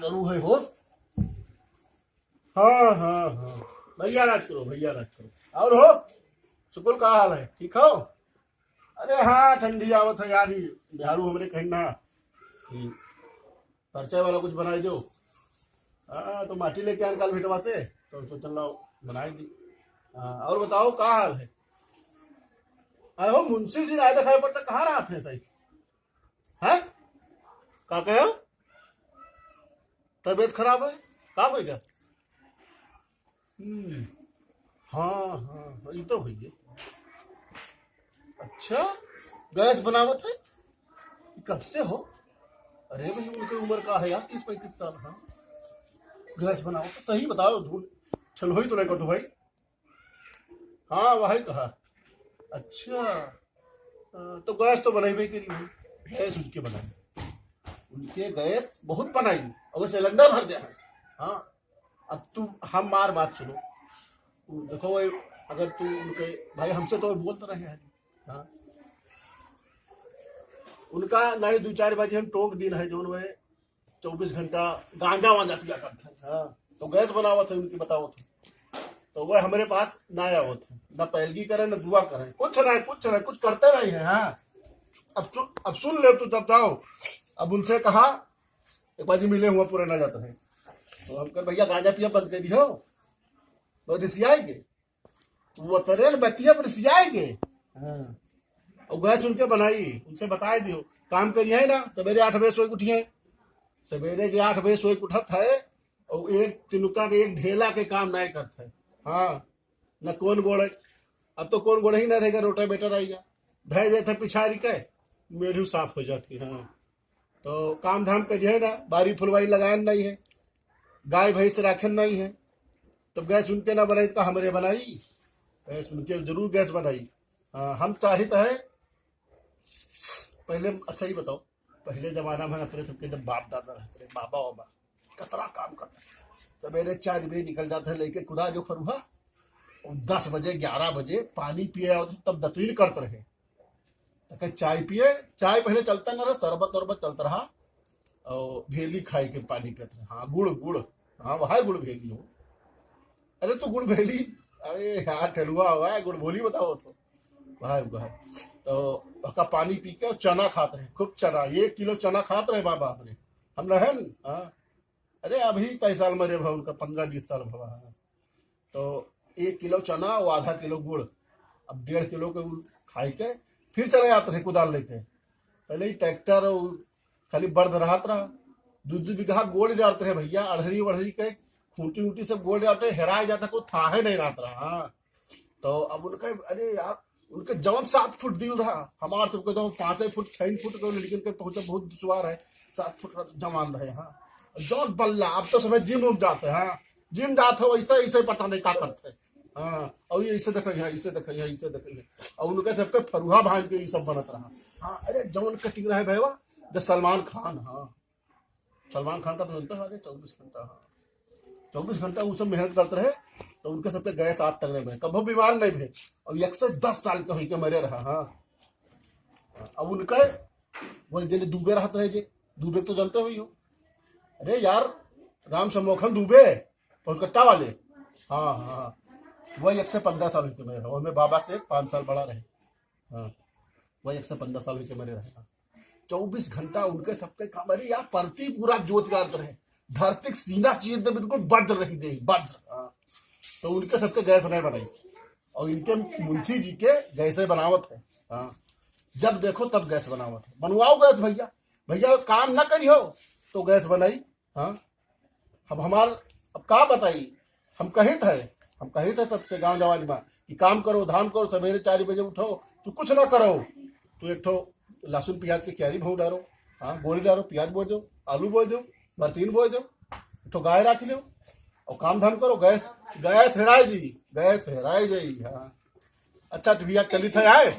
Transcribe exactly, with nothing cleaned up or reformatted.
जरूर है हो। हाँ, हाँ, हाँ। भैया राज करो, भैया राज करो। और हो? सुकुल का हाल है? ठीक हो? अरे हाँ, ठंडी आवत है यार, ई बिहारू हमरे कहिन ना कि परिचय वाला कुछ बनाई दो। हाँ, तो माटी लेके आन काल भेटवा से, तो सोचन लाओ बनाई दी। हाँ, और बताओ का हाल है? अरे हो, मुंशी जी आए दिखाई पड़ता, कहाँ रहत है सही? हैं? का कहे हो? तबीयत खराब है? का हो गया? हम्म, हाँ, हाँ, हाँ, ई तो होइए। अच्छा, गैस बनावत है? कब से हो? अरे भाई, उनके उम्र का है यार, तीस पैंतीस साल, हाँ। गैस बनावत है, सही बताओ, झूठ, छल होई तो नहीं कटो भाई। हाँ, वही कहा। अच्छा, अ, तो गैस तो बनाई भाई करी भाई, गैस उनके बनाई, उनके गैस बहुत बनाई, और सिलेंडर भर जाए। हाँ, अब तू हम मार बात सुनो। तू देखो, वो अगर तू उनके भाई हमसे तो बोलते रहे हैं, हाँ, उनका नहीं दो चार बाजी हम टोक दिन है, जौन वह चौबीस घंटा गांजा वांजा पिया करते हैं, हाँ, तो गैस बनावत है उनकी, बतावत है। तो वह हमरे पास ना आवत है, ना पैलगी करे, ना दुआ करे, कुछ ना, कुछ ना, कुछ करते नहीं है। हाँ, अब सुन, अब सुन ले तू, तब जाओ। अब उनसे कहा, एक बाजी मिले हुआ पुराना जाता है, तो हम कह, "भैया, गांजा पिया बंद कर दियो।" तो रिसियाई के, वो तरेल बतिया पर रिसियाई के। हाँ। और गैस उनके बनाई, उनसे बताए दियो, काम करिए ना, सवेरे आठ बजे सोए के उठिए। सवेरे जे आठ बजे सोए के उठत है, और एक तिनुका के एक ढेला के काम नहीं करत है। हाँ, न कौन गोड़, अब तो कौन गोड़ ही ना रहेगा, रोटावेटर आएगा, ढह जाता है पिछारी के, मेढ़ू साफ हो जाती है। हाँ, तो काम धाम करिए ना, बारी फुलवारी लगाए नहीं है, गाय भैंस राखे नहीं है, तब गैस उनके ना बनाई तो हमरे बनाई? गैस उनके जरूर गैस बनाई। हाँ, हम चाहित है पहले। अच्छा, ये बताओ, पहले जमाना में अपने सबके जब बाप दादा रहते रहे, बाबा वाबा, कतरा काम करते रहे। सवेरे चार बजे निकल जाते हैं लेके कुदार जो फरुहा, और दस बजे, ग्यारह बजे पानी पिए आओ, तब दतुइन करते रहे। तो कहे, "चाय पिए।" चाय पहले चलता न रहा, शरबत उरबत चलता रहा, और भेली खाए के पानी पीते रहे। हाँ, गुड़, गुड़, हाँ, वह गुड़ भेली हो। अरे, तू गुड़ भेली, अरे यार, ठेलुआ हुआ है, गुड़ भोली बताओ तो। भाई, भाई, तो ओका पानी पी के और चना खात रहे, खूब चना, एक किलो चना खात रहे बाबा अपने। हम रहन, हाँ। अरे, अभी कई साल मरे भा उनका, पन्द्रह बीस साल भवा है। तो एक किलो चना और आधा किलो गुड़, अब डेढ़ किलो के उ खाई के फिर चले जाते रहे कुदाल लेके। पहले ही ट्रैक्टर और खाली बर्द रहत रहा, दू दू बीघा गोड़ डालते रहे भैया, अड़हरी वड़हरी के, खूंटी ऊंटी सब गोड़ डालते, हेराए जाता, कोई थाहे नहीं रहत रहा। हाँ। तो अब उनका, अरे यार, उनके जौन सात फुट दिल रहा, हमार सबके तो पाँचे फुट, छह फुट के लेकिन के पहुंचा बहुत दुश्वार है, सात फुट का जवान रहे। हाँ, जौन बल्ला, अब तो सब जिम उम जाते हैं, हाँ, जिम जात हो, ऐसे, ऐसे पता नहीं का करते हैं। हाँ, और ये ऐसे देखे हैं, ऐसे देखे हैं, ऐसे देखे हैं, और उनके सबके फरुहा भांज के ये सब बनत रहा। हाँ, अरे जौन कटिंग रहे भैया, जो सलमान खान, हाँ, सलमान खान का तो जनता है, चौबीस घंटा, हाँ। चौबीस घंटा उ सब मेहनत करत रहे, तो उनके सबके गैस आज तक नहीं भे, कभो बीमार नहीं भे। और एक सौ दस साल के होइके मरे रहा, हाँ। अब उनके, वो जेने दुबे रहत रहे जे, दुबे तो जनते होई हो। अरे यार, राम सम्मोहन दुबे, कोलकाता वाले। हाँ, हाँ, हाँ। वही एक सौ पन्द्रह साल होइके मरे रहा, उनमें बाबा से पाँच साल बड़ा रहे। हाँ, वही एक सौ पन्द्रह साल होइके मरे रहे। चौबीस घंटा उनके सबके काम, अरे यार, परती पूरा जोत जात रहे, धरती के सीना चीर दे, बिल्कुल वज्र रही दे, वज्र। हाँ। तो उनके सबके गैस नहीं बनाई, और इनके मुंशी जी के गैसे बनावत है। हाँ, जब देखो तब गैस बनावत है। बनवाओ गैस भैया, भैया काम ना करी हो तो गैस बनाई। हाँ, अब हमार, अब का बताई, हम कहित है, हम कहित है सबसे गांव जवानी में कि काम करो, धाम करो, सवेरे चार बजे उठो, तू कुछ ना करो, तू एक ठो लहसुन प्याज के क्यारी भाव डालो, हाँ, गोड़ी डालो, प्याज बोए दो, आलू बोए दो, मरतीन बोए दो, एक ठो गाय राख लो और काम धाम करो। गैस, गैस हेराए जी, गैस हेराए जाई। हाँ, अच्छा, तो भैया चलित है आए,